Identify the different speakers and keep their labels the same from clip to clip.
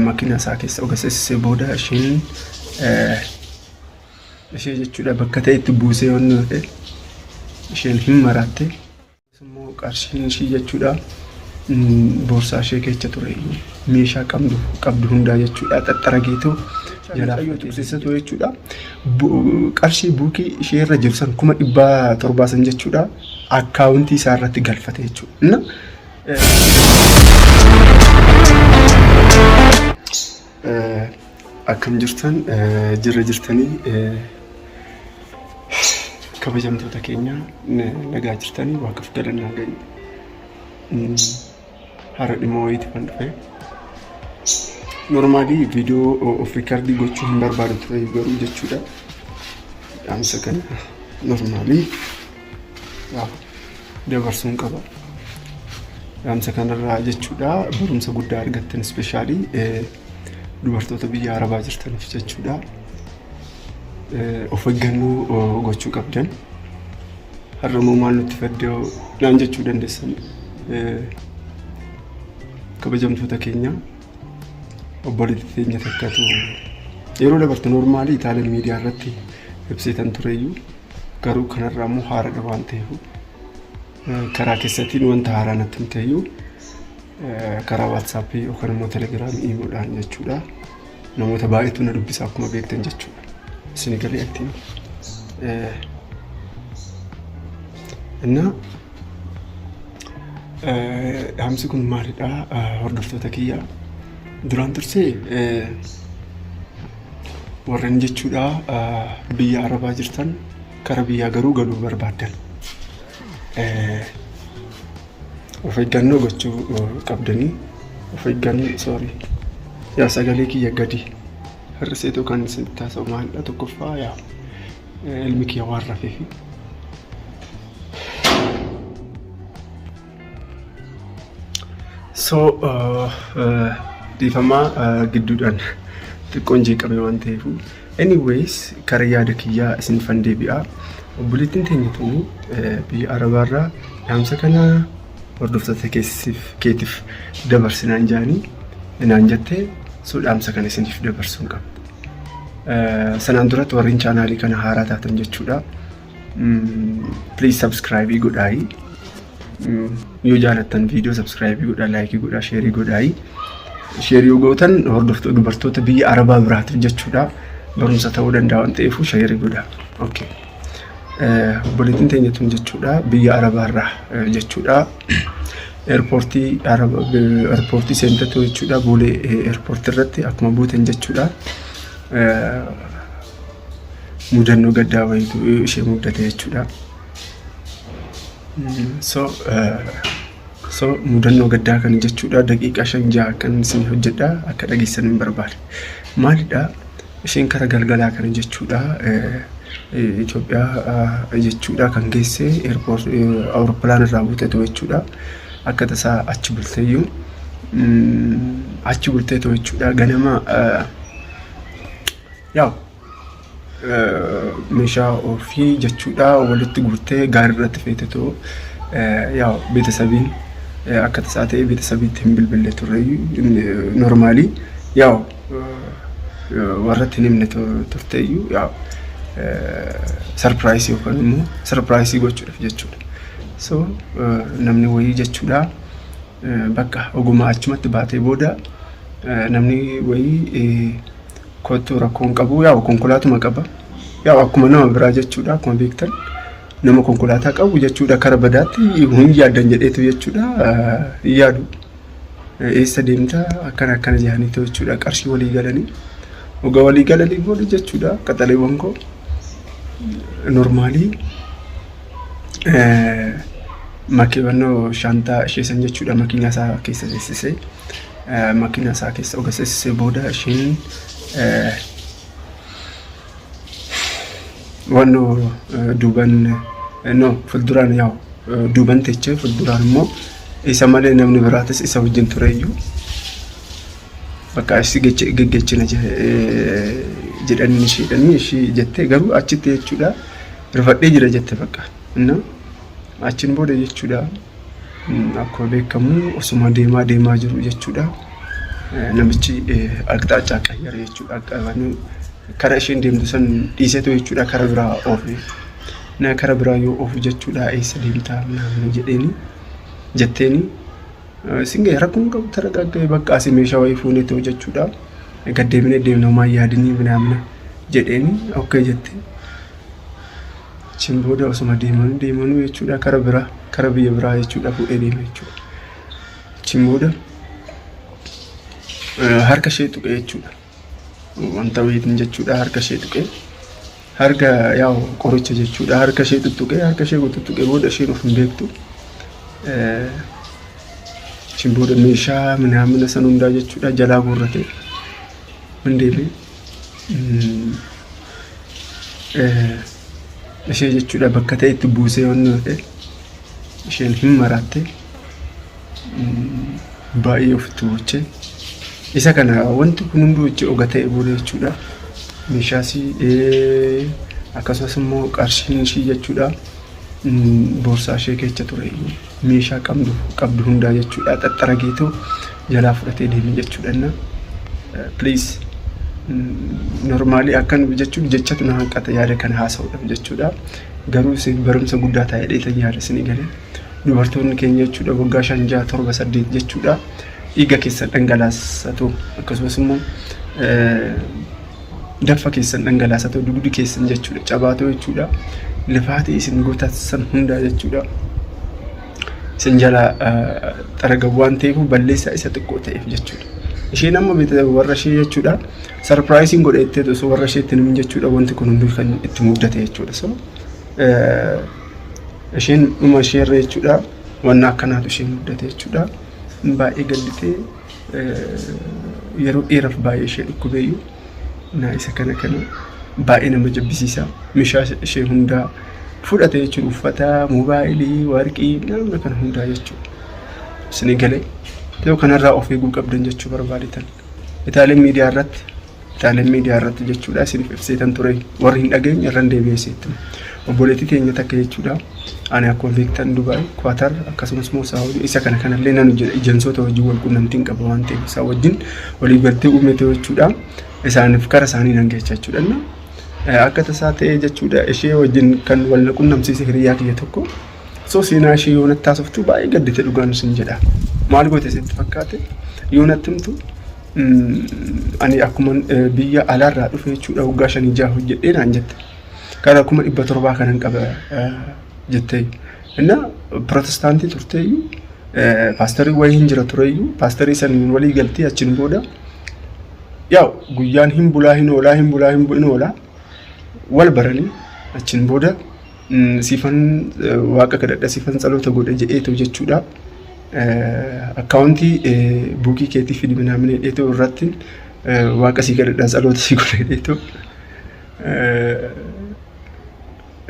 Speaker 1: Makiinaa isaa keessa oga seessisee booda isheen ishee jechuudha bakka ta'etti buusee waan ta'e isheen hin maraatte. Immoo qarshiin ishii jechuudha boorsaa ishee keessa ture meeshaa qabdu qabdu hundaa jechuudha xaxxarageetoo jalaa tuqsiisatu jechuudha. Qarshii buukii ishee irra jiru san 700,000 san jechuudha akkaawuntii isaa irratti galfate jechuudha. Akkam jirtan jirra jirtanii kabajamtoota keenya nagaa jirtanii waaqaf galannaa ga'e. Har'a dhimma wayiiti kan dhufe. Normaalii viidiyoo of riikardii gochuu hin barbaadu ture garuu jechuudha. Dhaamsa kana normaalii dabarsuun qaba. Dhaamsa kanarraa jechuudha barumsa guddaa argattan ispeeshaalii dubartoota biyya arabaa jirtaniif jechuudha. Of eeggannoo gochuu qabdan. Har'a immoo maal nutti faddee naan jechuu dandeessan. Kabajamtoota keenya obboleettii teenya takkatu yeroo dabarte noormaalii Itaaliyaan miidiyaa irratti ibsitan tureyyuu garuu kanarraa immoo haaradha waan ta'eef karaa keessattiin wanta haaraa natti hin ta'eyyuu karaa waatsaappii yookaan immoo telegiraamii iimoodhaan jechuudha. Namoota baay'eetu na dubbisa akkuma beektan jechuudha. Isin galee ittiin. Innaa dhaamsi kun maalidha hordoftoota kiyya duraan dursee warreen jechuudha biyya arabaa jirtan kara biyyaa garuu galuu barbaaddan of eeggannoo gochuu qabdanii of eeggannoo sorry yaa sagalee kiyya gadi hir'iseetu kan isinitti haasa'u maalidha tokkoffaa yaa ilmi kiyya waan rafeefi. So dhiifamaa gidduudhaan xiqqoon jeeqame waan ta'eef. Anyways kara yaada kiyyaa isinifan deebi'a. Obboleettiin teenya tuni biyya Arabaarraa dhaamsa kana hordoftoota keessiif keetiif dabarsinaan jaanii naan jette so dhaamsa kana isiniif dabarsuun qaba. Sanaan duratti warreen chaanaalii kana haaraa taatan jechuudha. Please subscribe godhaayi. Yoo jaalattan viidiyoo subscribe godhaa, like godhaa, share godhaayi. Share yoo gootan hordoftoota dubartoota biyya Arabaa biraatiif jechuudha. Barumsa ta'uu danda'a waan ta'eef share godhaa. Okay. Obboleettiin teenya tun jechuudha biyya Arabaarraa jechuudha. Eerpoortii Araba eerpoortii seentatu jechuudha Boolee eerpoortii irratti akkuma buutan jechuudha. Mudannoo gaddaa wayiitu ishee mudate jechuudha. So so mudannoo gaddaa kana jechuudha daqiiqaa 5 6 kan isin hojjedha akka dhageessan hin barbaade. Maalidha isheen kara galgalaa kana jechuudha Itoophiyaa jechuudha kan geesse awurooppilaan irraa buutetu jechuudha. Akka tasaa achi bulteeyyuu achi bulteetu jechuudha ganama yaa meeshaa ofii jechuudha walitti guurtee gaarii irratti feetetoo yaa beetesabiin akka tasaa ta'e beetesabiitti hin bilbille turre normaalii yaa warratti hin himne turteeyyuu yaa sarpiraayisii yookaan immoo sarpiraayisii gochuudhaaf jechuudha. So namni wayii jechuudha bakka ogummaa achumatti baatee booda namni wayii kottu rakkoo hin qabu yaa'u konkolaatuma qaba yaa'u akkuma nama biraa jechuudha akkuma beektan nama konkolaataa qabu jechuudha kara badaatti hin yaaddan jedheetu jechuudha hin yaadu eessa deemta akkana akkana jedhaniitu jechuudha qarshii walii galanii oga walii galanii booda jechuudha qaxaleewwan koo normaalii makiibannoo shaantaa ishee san jechuudha makiinaa isaa keessa seessisee makiinaa isaa keessa oga seessisee booda isheen wannoo duuban no fuulduraan yaa'u duuban teechee fuulduraan immoo isa malee namni biraatis isa wajjin tureyyuu bakka achi geggeechina jedhanii isheedhanii ishii jettee garuu achitti jechuudha rifadhee jira jette bakka achiin booda jechuudha akkuma beekamu osuma deemaa deemaa jiru jechuudha. Namichi aqxaacaa qayyare jechuudha. Kara isheen deemtu san dhiisetu jechuudha kara biraa oofe. Na kara biraa yoo oofu jechuudha eessa deemtaa naamni jedheeni jetteeni. Isin ga'e rakkoon qabu taragagga'e bakka asii meeshaa wayii fuuneetoo jechuudha. Gad deebinee deemna homaa yaadinii minaamina jedheeni okkee jette. Achiin booda osuma deemanuu deemanuu jechuudha kara biraa kara biyya biraa jechuudha fuudhee deeme jechuudha. Achiin booda harka ishee tuqe jechuudha. Wanta wayiitiin jechuudha harka ishee tuqe. Harka yaa'u qoricha jechuudha harka ishee tuttuqee harka ishee tuttuqee booda isheen of hin beektu. Achiin booda meeshaa minaamina san hundaa jechuudha jalaa guurrate. Hin deeme. Ishee jechuudha bakka ta'etti buusee wanni godhe isheen hin maraatte. Baay'ee ofitti bochee. Isa kana wanti kun hunduu itti oga ta'e booda jechuudha. Meeshaas akkasumas immoo qarshiin ishii jechuudha. Boorsaa ishee keessa ture meeshaa qabdu qabdu hundaa jechuudha. Xaxxarageetoo jalaa fudhatee deeme jechuudha. Inna please normally akkan jechuun jechatu na hanqata yaada kana haasa'uudhaaf jechuudha. Garuu isin barumsa guddaa taa'ee dheetan yaada isinii galee. Dubartoonni keenya jechuudha waggaa 5 6 7 8 jechuudha dhiiga keessan dhangalaasatu akkasumas immoo daffa keessan dhangalaasatu dugdi keessan jechuudha cabaatoo jechuudha lafaatii isin gootan hundaa jechuudha isin jala xaragan waan ta'eef balleessaa isa xiqqoo ta'eef jechuudha. Isheen amma warra ishee jechuudha surpriseiin godhe itti osoo warra isheetti himin jechuudha wanti kun hunduu kan itti muddate jechuudha. So isheen dhuma isheerra jechuudha wanna akkanaatu ishee muddate jechuudha. Baay'ee gadditee yeroo dheeraaf baay'ee ishee dhukkubeeyyuu na isa kana kana baay'ee nama jibbisiisa. Meeshaa ishee hundaa fudhate jechuudha uffata, moobaayilii, warqii namna kana hundaa jechuudha. Isinii galee ta'u kanarraa of eeguu qabdan jechuu barbaadetan. Itaaleen miidiyaa irratti Itaaleen miidiyaa irratti jechuudha isiniif ibseetan ture warri hin dhageenye irran deebi'ee isinitti. Obboleettii teenya takka jechuudha. Ani akkuma beektan Dubaay, Kwaatar akkasumas immoo Saawudii isa kana kanallee nan hojjedha. Ejansoota wajjin wal quunnamtiin qaba waan ta'eef isaan wajjin walii galtee uumete jechuudha. Isaaniif kara isaanii nan geecha jechuudha. Akka tasaa ta'ee jechuudha ishee wajjin kan wal na quunnamsiise hiriyaa kiyya tokko. So seenaa ishee yoo natti haasoftu baay'ee gaddite dhugaan isin jedha. Maal goote sitti fakkaate yoo natti himtu ani akkuma biyya alaarraa dhufe jechuudha waggaa shanii jaha hojjedhee naan jette. Gara 700,000 kanan qaba jettee. Inna pirootestaantii turteeyyuu paastarii wayii hin jira tureyyuu paastarii saniin walii galtee achiin booda yaa'u guyyaan hin bulaa hin oolaa hin bulaa hin oolaa wal baranii achiin booda siifan waaqa kadhadha siifan tsaloota godhe jedheetu jechuudha. Akkaawuntii buukii keetii fidi minaamina jedheetu irratti waaqa sii kadhadha tsaloota sii godhe jedheetu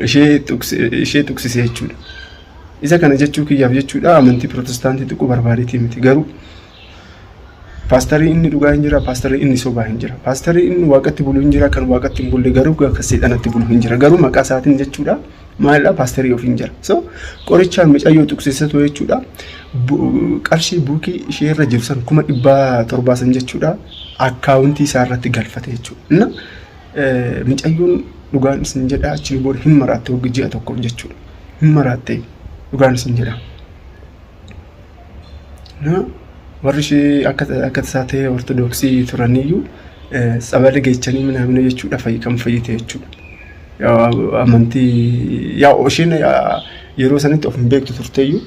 Speaker 1: ishee tuqsise jechuudha. Isa kana jechuu kiyyaaf jechuudha amantii pirootestaantii tuquu barbaadeetii miti garuu paastarii inni dhugaa hin jira paastarii inni sobaa hin jira paastarii inni waaqatti bulu hin jira kan waaqatti hin bulle garuu kan seexanatti bulu hin jira garuu maqaa isaatiin jechuudha maalidha paastarii ofiin jira so qorichaan mucayyoo tuqsisatu jechuudha qarshii buukii ishee irra jiru san 700,000 san jechuudha akkaawuntii isaa irratti galfate jechuudha. Mucayyoon dhugaan isin jedha achiin booda hin maraatte hoggi ji'a tokkoof jechuudha. Hin maraatte dhugaan isin jedha. Na warri ishee akka akka tasaa ta'e ortodoksii turaniyyuu tsabala geechanii minaamina jechuudha fayyi kan fayyite jechuudha. Amantii yaa isheen yeroo sanitti of hin beektu turteyyuu.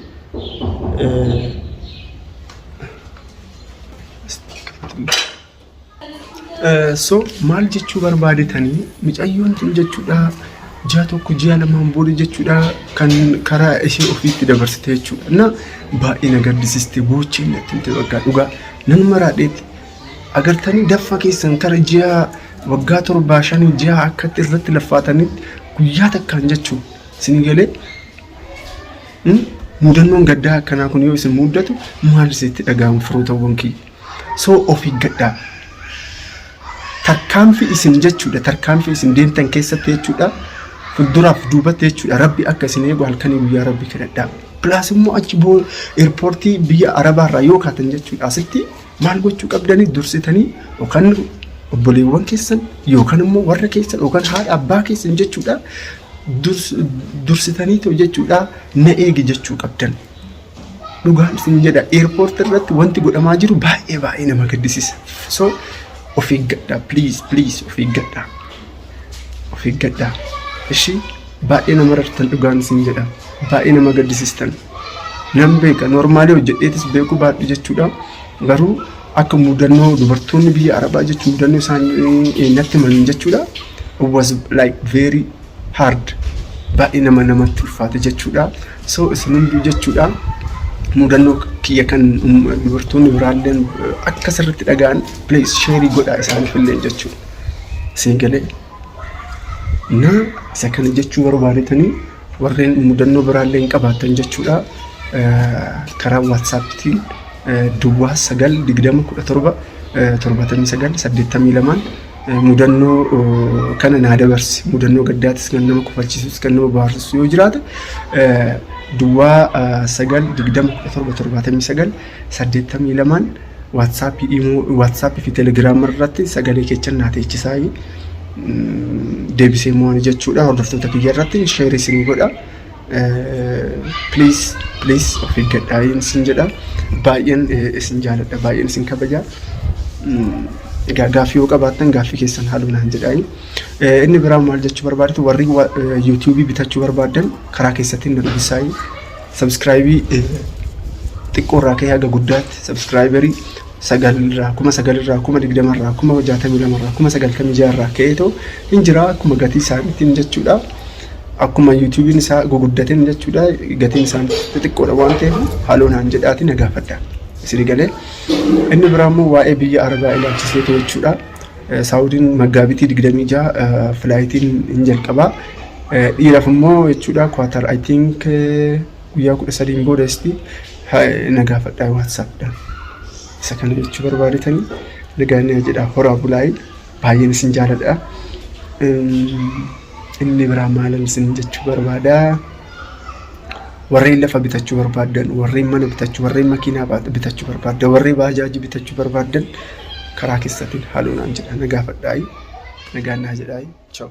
Speaker 1: So maal jechuu barbaadetanii micayyoon tun jechuudha ji'a tokko ji'a lamaan booda jechuudha kan karaa ishee ofiitti dabarsite jechuudha. Na baay'ee na gaddisiiste boochee natti himte bakka dhugaa nan maraadheetti agartanii daffa keessan kara ji'a waggaa torbaa shanii ji'a akkatti irratti laffaatanitti guyyaa takkaan jechuu isin galee mudannoon gaddaa akkanaa kun yoo isin muddatu maal isinitti dhaga'amu firootawwan kiyya. So of eeggadhaa. Tarkaanfii isin jechuudha tarkaanfii isin deemtan keessatti jechuudha fuulduraaf duubatti jechuudha rabbi akka isin eegu halkanii guyyaa rabbi kadhadhaa. Plus immoo achi boo airportii biyya Arabaarraa yoo kaatan jechuudha asitti Maal gochuu qabdanii? Dursitanii yookaan obboleewwan keessan yookaan immoo warra keessan yookaan haadha abbaa keessan jechuudha dursitanii ta'u jechuudha na eegi jechuu qabdan. Dhugaan isin jedha, airport irratti wanti godhamaa jiru baay'ee baay'ee nama gaddisiisa. So of eeggadhaa, please, please, of eeggadhaa. Of eeggadhaa. Ishii baay'ee nama rartan, dhugaan isin jedha. Baay'ee nama gaddisiistan. Nan beeka, normally hojjedheetis beekuu baadhu jechuudha. Garuu akka mudannoo dubartoonni biyya Arabaa jechuun mudannoo isaan natti himan jechuudha. It was like very hard. Baay'ee nama namatti ulfaate jechuudha. So isin hunduu jechuudha, mudannoo kiyya kan dubartoonni biraalleen akka sirriitti dhaga'an, please share godhaa isaaniif illee jechuudha. Isin galee na isa kana jechuu barbaadetanii warreen mudannoo biraallee hin qabaatan jechuudha. Karaa WhatsAppiitiin 09 20 17 79 82 mudannoo kana naa dabarsi. Mudannoo gaddaatis, kan nama kofalchiisus, kan nama bohaarsisu yoo jiraate, 09 20 17 79 82 WhatsAppii, imo, WhatsAppii fi Telegiraama irratti sagalee keessan naa teechisaa. Deebisee mo'an jechuudha hordoftoota kiyya irratti share isin godha. Please, please, of eeggadhaa isin jedha. Baay'een isin jaaladha, baay'een isin kabaja. Egaa gaaffii yoo qabaattan gaaffii keessan haaluu naan jedhaa. Inni biraa maal jechuu barbaadetu, warri YouTubeii bitachuu barbaaddan karaa keessatti na dubbisaa. Subscribeii xiqqoo irraa ka'ee haga guddaatti, subscriberii sagalirraa, 9,000 irraa, 20,000 irraa, 62,000 irraa, 96,000 irraa ka'ee ta'u hin jira, akkuma gatii isaaniitiin jechuudha. Akkuma YouTubeiin isaa guguddateen jechuudha, gatiin isaanii xixiqqoodha waan ta'eef haaloo naan jedhaati na gaafadha. Isin galee? Inni biraa immoo waa'ee biyya Arabaa ilaalchisee jechuudha. Saawudiin Maggaabitii 26 flightiin hin jalqabaa. Dhiiraaf immoo jechuudha Kwaatar, I think, guyyaa 13n boodasti na gaafadhaa WhatsAppdhaan. Isa kana jechuu barbaadetanii nagaan jedha, horaa bulaayii, baay'een isin jaaladha. Inni biraa maalan isin jechuu barbaada? Warreen lafa bitachuu barbaaddan, warreen mana bitachuu, warreen makiinaa bitachuu barbaaddan, warreen baajaajii bitachuu barbaaddan karaa keessatiin haaloo naan jedha, na gaafadhaa, nagaan naa jedhaa, ciao.